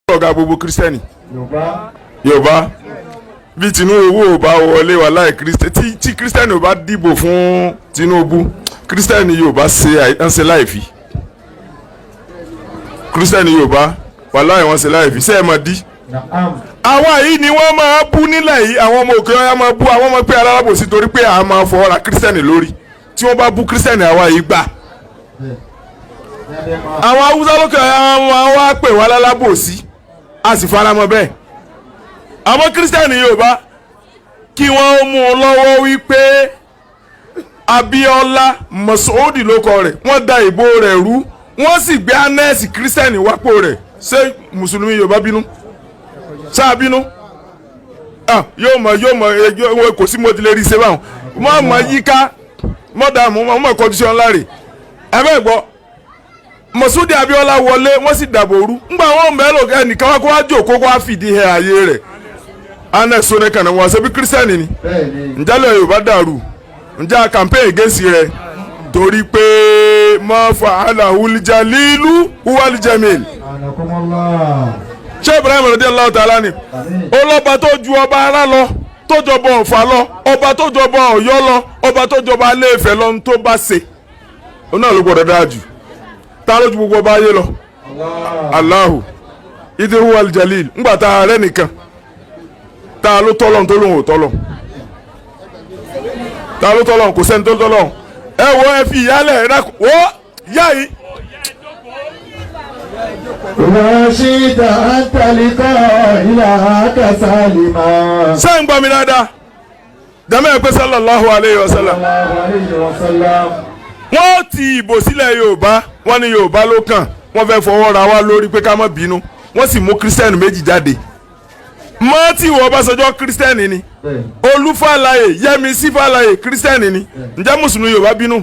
Ọ̀gá gbogbo Kírísítẹ́nì Yorùbá, bí Tinubu ò bá wọlé wà láì Kírísítẹ́nì, tí Kírísítẹ́nì ò bá dìbò fún Tinubu, Kírísítẹ́nì Yorùbá ṣe ń ṣe láìfi. Kírísítẹ́nì Yorùbá wà láì wọ́n ṣe láìfi. Ṣé ẹ mọ̀ dí? Àwa yìí ni wọ́n máa bú nílẹ̀ yìí. Àwọn ọmọ òkè ọ̀yà máa bú àwọn ọmọ pé alábòsí, torí pé àwọn máa fọwọ́ ra Kírísítẹ́nì lórí. Tí wọ́n bá bú Kírísítẹ́nì, àwa yìí gbà. Àwọn Haúsá lókè ọ̀yà wọn wá pè wá lálábòsí, a sì faramọ́ bẹ́ẹ̀. Àwọn Kírísítẹ́nì Yorùbá, kí wọ́n mú un lọ́wọ́ wípé Abíọ́lá Mọ̀sọ́ọ́dì ló kọ rẹ̀, wọ́n da ìbò rẹ̀ rú, wọ́n sì gbé anẹ́ẹ̀sì Kírísítẹ́nì wápò rẹ̀. Ṣé mùsùlùmí Yorùbá bínú? Sáà bínú? Ah, yóò mọ, yóò mọ, kò sí mo ti lè rí ṣe báwọn. Mọ mọ yíká mọ dààmú, mọ mọ kọjú sí ọ ńlá rè. Ẹ bẹ́ẹ̀ gbọ́, Mọ̀súdì Abíọ́lá wọlé, wọ́n sì dàbò rú. Ńgbà wọn mẹ́lò, ẹnìkan wá kó wá jòkó, kó wá fìdí hẹ ààyè rẹ̀. Anẹ sọnẹ kànáà wọn ṣe bí Kírísítẹ́nì ni. Ǹjẹ́ Yorùbá dàrú? Ǹjẹ́ campaign against rẹ̀ torí pé mọ́ fa'alahu jalilu huwal jamil? Ṣé Ibrahim radiyallahu ta'ala ni ọlọ́ba tó ju ọba ara lọ, tó jọba Ọ̀fà lọ, ọba tó jọba Ọ̀yọ́ lọ, ọba tó jọba Ilé-Ifẹ̀ lọ, ń tó bá ṣe ó náà ló gbọ́dọ̀ dáa jù. Tá ló ju gbogbo ọba ayé lọ? Allahu ìdí huwal jalil. Ńgbà tá a rẹ nìkan, tá a ló tọ́lọ̀ tó lóun ò tọ́lọ̀? Tá a ló tọ́lọ̀? Kò sẹ́ni tó tọ́lọ̀. Ẹ wo, ẹ fi ìyálẹ̀ ẹ dákun wọ́ yá yìí. وشئت أن تلقى إلهك سالما. Ṣé ń gbọ́ mi dáadáa? Jẹ́mẹ́ ẹ pé sallallahu alayhi wa sallam. الله عليه وسلم. Wọ́n ti ìbò sílẹ̀ Yorùbá, wọ́n ní Yorùbá ló kàn. Wọ́n fẹ́ fọwọ́ ra wá lórí pé ká má bínú. Wọ́n sì mú Kírísítẹ́nì méjì jáde. Mọ́tì wọ Ọbásanjọ́, Kírísítẹ́nì ni. Olúfàlàyé, Yẹmisí Fàlàyé, Kírísítẹ́nì ni. Ǹjẹ́ mùsùlùmí Yorùbá bínú?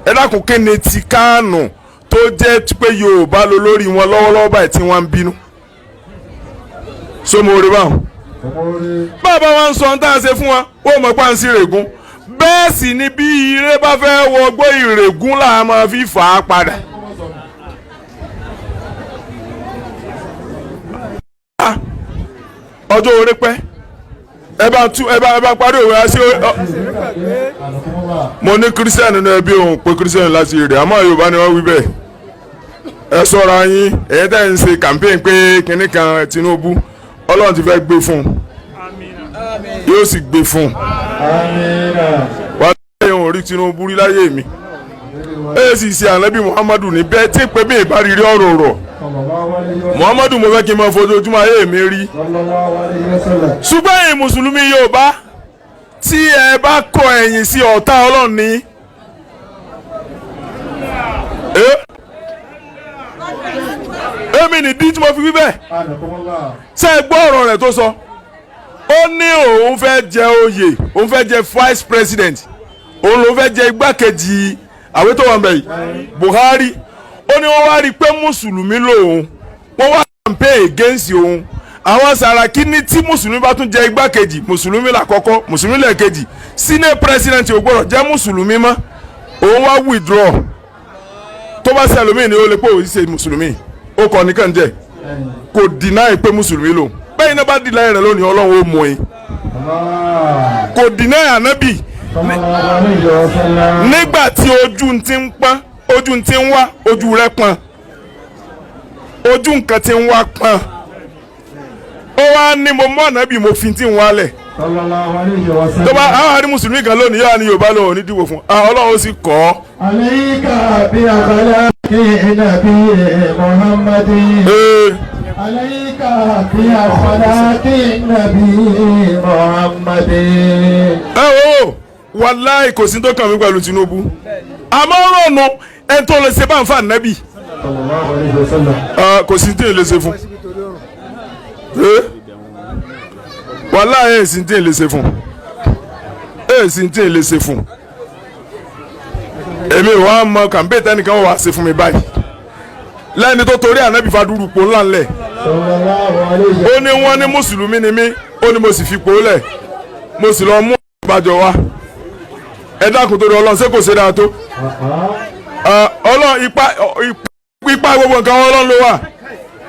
Ẹ dákun, kí ni ti Kánò tó jẹ́ pé Yorùbá ló lórí wọn lọ́wọ́lọ́wọ́ báyìí tí wọ́n ń bínú? Sómo orí báwọn bàbá wa ń sọ ohun tá à ń ṣe fún wa, ó mọ̀ pé à ń sí ìrègùn. Bẹ́ẹ̀ sì ni bí ire bá fẹ́ wọgbó, ìrègùn là á máa fi fà á padà. Ọjọ́ orí pẹ́. Ẹ bá tú, ẹ bá parí òwe àti mo ní Kírísítẹ́nì nínú ẹbí òun pé Kírísítẹ́nì láti rè, àmọ́ Yorùbá ni wọ́n wí bẹ́ẹ̀. Ẹ ṣọ́ra yín, ẹ̀yin tẹ́ ń ṣe campaign pé kinní kan Tinubu, Ọlọ́run ti fẹ́ gbé fún un, yóò sì gbé fún un. Wà á lẹ́yìn òun rí Tinubu rí láyé mi, ẹ sì ṣe ànábì Muhammadu ní bẹ́ẹ̀ tí pé bí ìbá rí ọ̀rọ̀ rọ̀ Muhammadu, mo fẹ́ kí n máa fojoojúmọ́ ayé mi rí. Ṣùgbọ́n ẹ̀yin mùsùlùmí Yorùbá tí ẹ bá kọ ẹ̀yìn sí ọ̀tá Ọlọ́run ní. Èmi nìdí tí mo fi wí bẹ́ẹ̀. Ṣé ẹ gbọ́ ọ̀rọ̀ rẹ̀ tó sọ? Ó ní òun fẹ́ jẹ oyè, òun fẹ́ jẹ vice president, òun ló fẹ́ jẹ igbákejì àwọn tó wà ń bẹ̀ yìí, Buhari. Ó ní wọ́n wá rí i pé mùsùlùmí lòun, wọ́n wá campaign against òun. Àwọn Sàràkí ní tí mùsùlùmí bá tún jẹ igbákejì, mùsùlùmí làkọ́kọ́, mùsùlùmí lẹ́ẹ̀kejì, senate president ò gbọ́dọ̀ jẹ́ mùsùlùmí mọ́. Òun wá withdraw. Tó bá ṣe ẹlòmíì ni ó lè pé òun ṣe mùsùlùmí, ó kọ́ nìkan jẹ́ kò deny pé mùsùlùmí lòun. Bẹ́ẹ̀ iná bá deny rẹ̀ lónìí, Ọlọ́run ó mú yín. Kò deny ànábì nígbà tí ojú ti ń pọ́n, ojú ti ń wá, ojú rẹ̀ pọ́n, ojú nǹkan ti ń wá pọ́n. Ó wá ní mo mọ́ ànábì, mo fi ti ń wálẹ̀. Tó bá àwọn àrí mùsùlùmí kan lónìí, yóò ní Yorùbá lòun ò ní dìbò fún. Ọlọ́run ó sì kọ́ ọ́. عليك بأخلاق نبي محمد. عليك بأخلاق النبي محمد. Ẹ wo, wàláì, kò sí tó kàn mí pẹ̀lú Tinubu, àmọ́ rọ̀nù ẹni tó lè ṣe bá ń fa nẹ́bì. صلى الله عليه وسلم. Kò sí tí ì lè ṣe fún. Wàláì, ẹ̀ sì tí ì lè ṣe fún, ẹ̀ sì tí ì lè ṣe fún. Èmi wàá mọ campaign tẹnìkan wà ṣe fún mi báyìí lẹ́ni tó torí ànábì fadúrú pò ńlá ńlẹ̀. صلى الله عليه. Ó ní wọ́n ní mùsùlùmí ni mí, ó ní mo sì fipò lẹ̀, mo sì lọ mú ìbàjọ́ wa. Ẹ dákun, torí Ọlọ́run, ṣé kò ṣe dáa tó? Ọlọ́run, ipa gbogbo nǹkan, Ọlọ́run ló wà.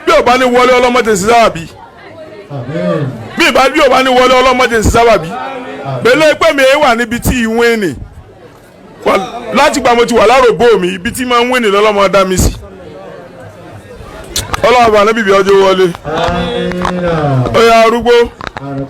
Bí Bí ò bá ní wọlé, ọlọ́mọdé sí sábàbí. Àmín. Bí ò bá ní wọlé, ọlọ́mọdé sí sábàbí. Pẹ̀lú pé mi wà níbi tí ìwé nì láti gbà mo ti wà láròbó mi, ibi tí máa ń wé nì lọ́lọ́mọ dá mi sí. Ọlọ́run bá níbi ọjọ́ wọlé. Àmín. Ó yá, arúgbó. Àmín.